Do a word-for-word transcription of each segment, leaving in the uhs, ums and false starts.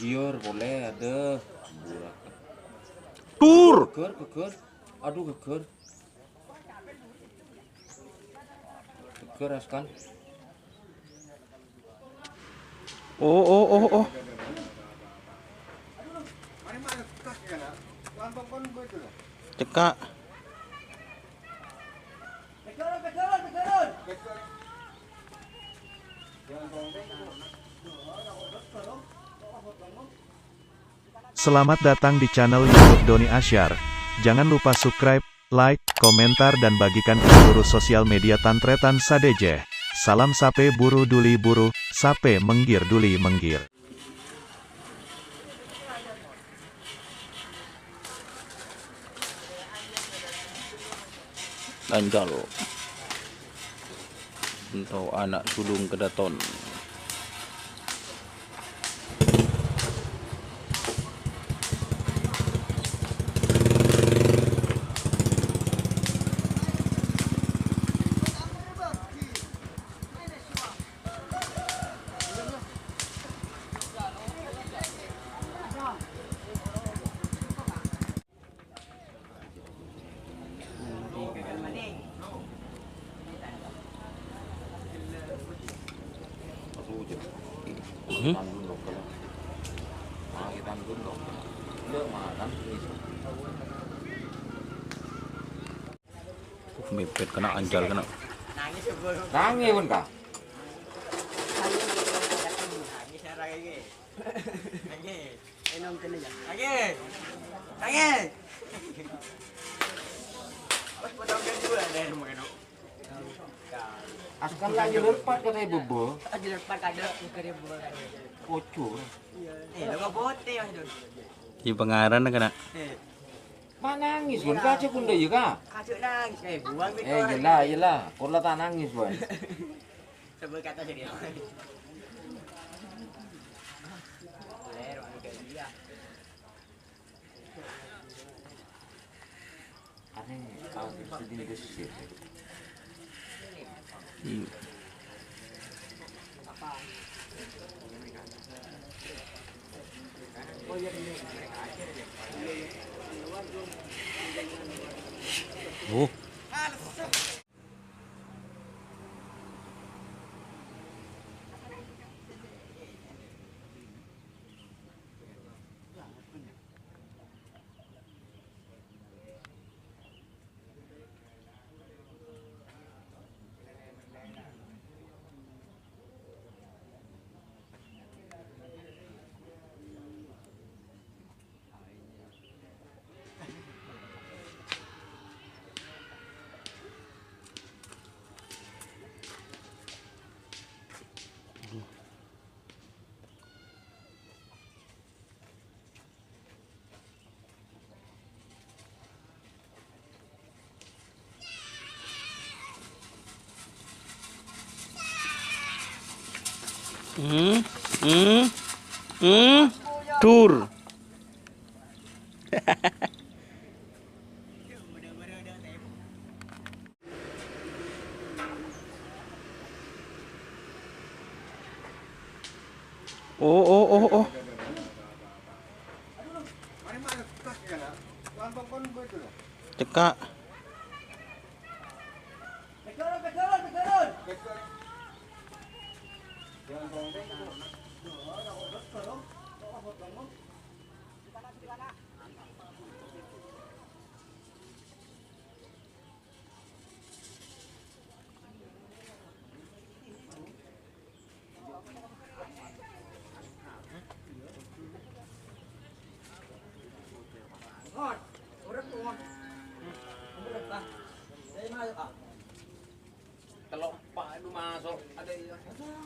Liur polè, adâ. Burak. Tur. Geger, geger. Adhu, geger. Geger, Askan. Oh, oh, oh, oh. Cekak. Selamat datang di channel YouTube Doni Asyar. Jangan lupa subscribe, like, komentar, dan bagikan ke seluruh sosial media Tan Tretan sadhâjâ. Salam sapè buru duli buru, sapè mèngghir duli mèngghir. Ganjal. Ento ana' sulung kedaton. Hmm? Mèpèt kèna, anjal kèna. Nangè, pon, Ka'. Askan la' jâlâr pat katanya bebo. Ocor. Di pangaran kèna. Ma' nangès, Bun. Kacè kunda yâ, Ka'. Kacè nangès, eh, buang. Eh, iyâ la, iyâ la. Kor la ta' nangès, Bun. Sebut kata serius. Aneh, tau sedih. Iya. Oh. Hmm, hmm, hmm, dur. Oh, oh, oh, oh. Cekak. Tello' empa' itu masuk, ada iya. Aduh.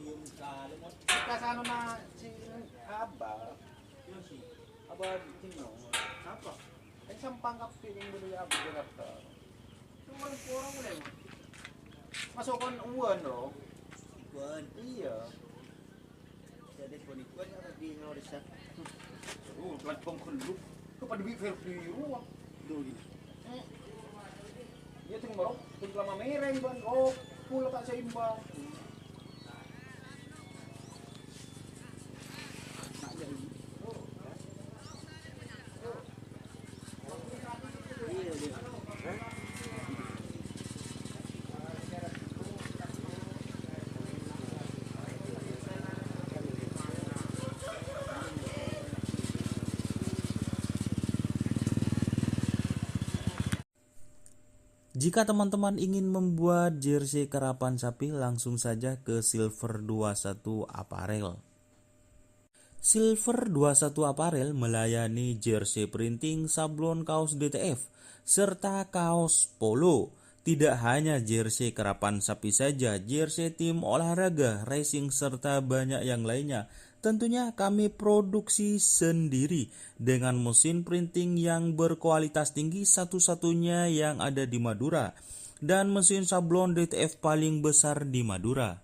Diem sekali, Mon. Kita sana na si Abah. Iya sih. Abah Cino. Apa? Kan sampang kape yang dulu ya, Abah Jakarta. Cuma orang mulai, Mon. Masuk kan Uwan, loh. Uwan. Iya. Jadi, ponèka ngarep di Indonesia. Oh, telat bang ghâllu. Kok padâ bi' Ferdi rowa? Duh, gini. Eh. Iyâ, sèng maro, sèng lama mereng, Bang. Oh, pula tak seimbang. Jika teman-teman ingin membuat jersey karapan sapi, langsung saja ke Silver dua satu Apparel. Silver dua satu Apparel melayani jersey printing, sablon kaos D T F, serta kaos polo. Tidak hanya jersey karapan sapi saja, jersey tim olahraga, racing, serta banyak yang lainnya. Tentunya kami produksi sendiri dengan mesin printing yang berkualitas tinggi, satu-satunya yang ada di Madura, dan mesin sablon D T F paling besar di Madura.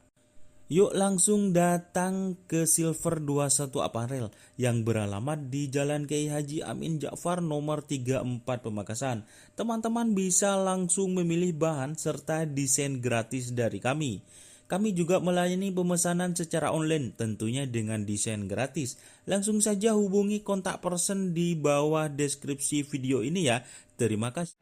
Yuk langsung datang ke Silver dua satu Apparel yang beralamat di Jalan Kiai Haji Amin Ja'far nomor tiga empat Pamekasan. Teman-teman bisa langsung memilih bahan serta desain gratis dari kami. Kami juga melayani pemesanan secara online, tentunya dengan desain gratis. Langsung saja hubungi kontak person di bawah deskripsi video ini ya. Terima kasih.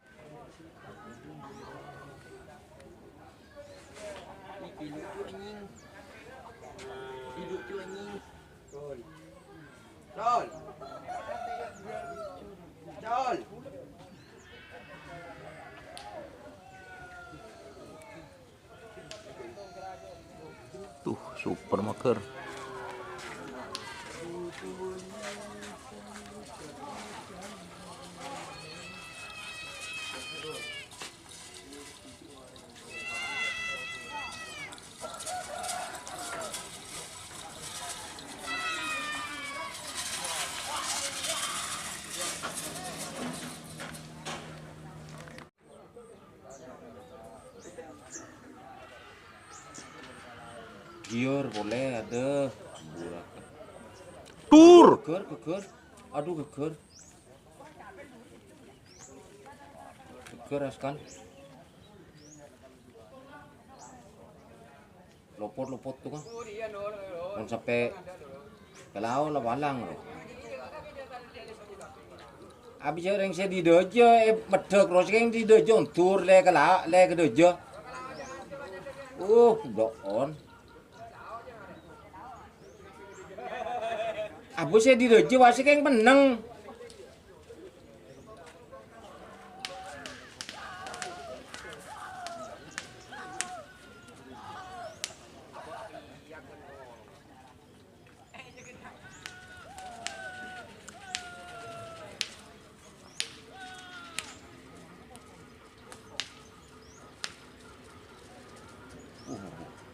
Tuh, super mager. Gior boleh ada. Tur. Geger, geger. Aduh, geger. Geger, Askan. Lopot-lopot tuh kan. Mon sampe ke lao la balang lo. Abis ya reng se di dojo, eh, medek terus reng di dojo, tur le ke la-, le ke dojo. Uh, doon. Abu se di dojo, wasi keng meneng.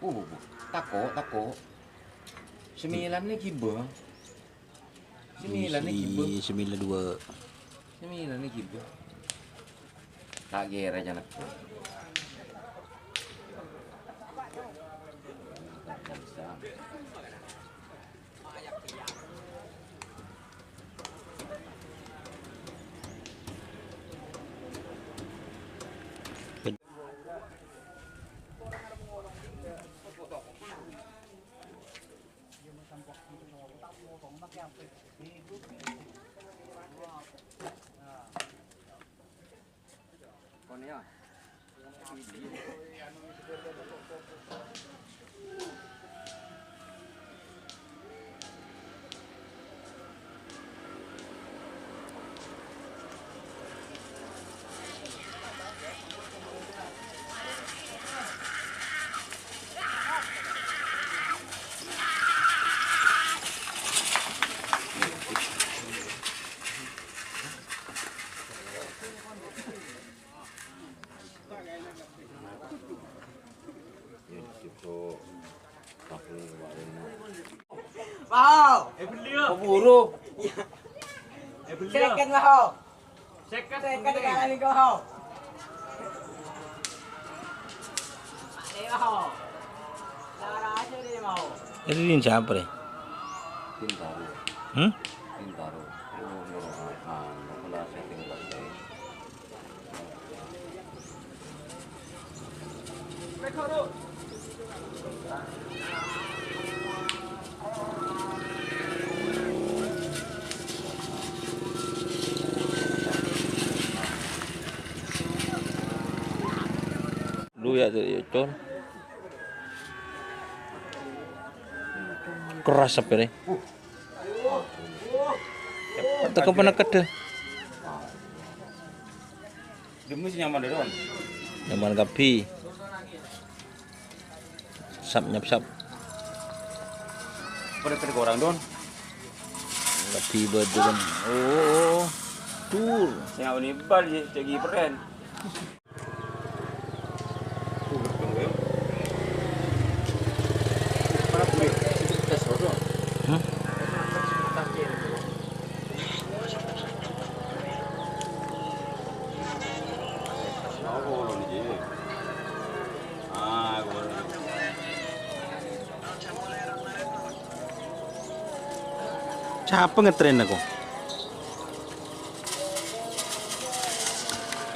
Uh, uh, uh, uh. Tako, tako. Sembilan ni giba. Sembilan ni giba. Isi sembilan dua. Sembilan ni giba. Tak kira janak. Wow. Keburu. Second lah, ho. Second kali, ho. Ini siapa, Re? Bintaro. Hmm? Bintaro. Oh, no, ah, no, no, setting. Lu ya, tuh, ya, Con. Keras sampe nih. Teko peneket deh. Demi si nyaman dulu, Wan. Nyaman kabbhi. Sap, nyap, sap. Pada kena korang, Don. Kabbhi bâdâ, Don. Oh, tur. Sing awal ni bal, ye, cagi peren. Hmm? Sapa ngetrena, ko?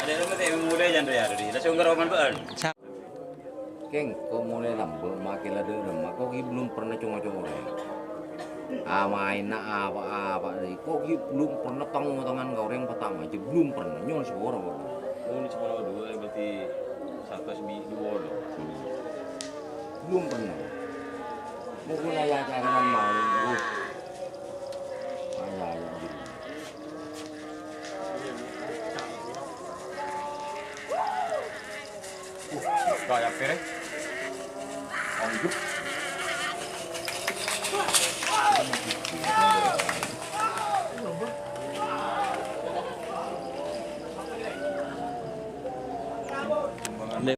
Ada yang mulai jangan ya, Dodi. Langsung ke roman baan. Keng, ko' molaè lambâ' makè la dâ' remma, ko' ghi' belum pernah co-ngoco orèng. Amaèna apa-apa dâri, ko' ghi' belum pernah tong-ngotongan ka orèng patama, jâ belum pernah, nyo'on sapora, ko'. Oh, ini cuma dua, berarti satu S B dua, loh. Belum pernah. Mungkin aya acarana malem, Bu. Aya, aya, gitu. Kaya pere. Lanjut.